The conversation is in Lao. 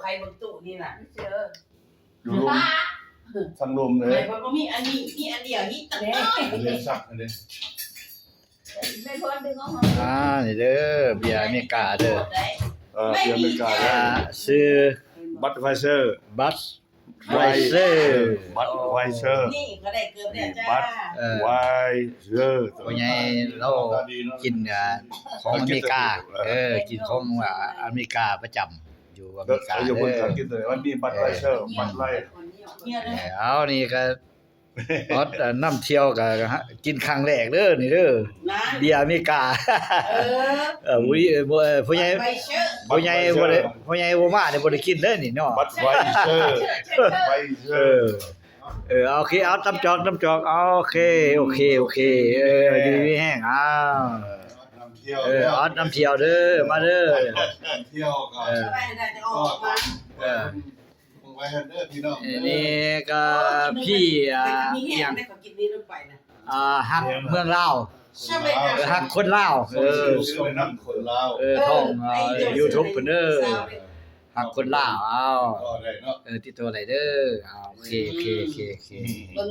ໃຄເບິ່ງຕູ້ນີ້ນະ ຢູ່ລົມ ສັງລົມເດ້ ໄປບໍ່ມີອັນນີ້ ມີອັນດຽວນີ້ ເດ້ ອັນນີ້ສັກເດ້ ແມ່ນເພິ່ນດຶງອອກມາ ອ່າ ນີ້ເດີ ເບຍອາເມລິກາເດີ ເອີ ເບຍອາເມລິກາເດີ ອ່າ ຊື່ Budweiser Budweiser Budweiser ນີ້ກໍໄດ້ເກີບແລ້ວຈ້າ Budweiser ເອີ ພໍ່ໃຫຍ່ລາວກິນ ອ່າ ຂອງອາເມລິກາ ເອີ ກິນຂອງ ອ່າ ອາເມລິກາປະຈຳ ຢູ່ອາເມລິກາເດີ ເອີ ເອົານີ້ກໍ ອອດ ອ່າ ນຳທ່ຽວກໍກິນຄັ້ງແລກເດີນີ້ເດີ ເບຍອາເມລິກາ ເອີ ເອີ ຜູ້ໃຫຍ່ ຜູ້ໃຫຍ່ບໍ່ໄດ້ ຜູ້ໃຫຍ່ບໍ່ມານີ້ບໍ່ໄດ້ກິນເດີນີ້ເນາະ Budweiser Budweiser ເອີ ເອີ ໂອເຄ ເອົາ ຕຳຈອກ ຕຳຈອກ ໂອເຄ ໂອເຄ ໂອເຄ ເອີ ຢູ່ດີມີແຮງ ອ້າວ ເອີ ອອດນຳທ່ຽວເດີ ມາເດີ ທ່ຽວກໍ ເອີ ເອີ ເບິ່ງໄວ້ຫັ້ນເດີພີ່ນ້ອງເດີ ນີ້ກໍພີ່ ອ່າ ອີ່ຫຍັງ ອ່າ ຮັກເມືອງລາວ ເອີ ຮັກຄົນລາວ ເອີ ຮັກຄົນລາວ ເອີ ຂອງ ອ່າ ຢູທູບເພິ່ນເດີ ຮັກຄົນລາວ ເອົາ ເອີ ຕິດຕໍ່ໄດ້ເດີ ເອົາ ໂອເຄ ໂອເຄ ໂອເຄ ເບິ່ງ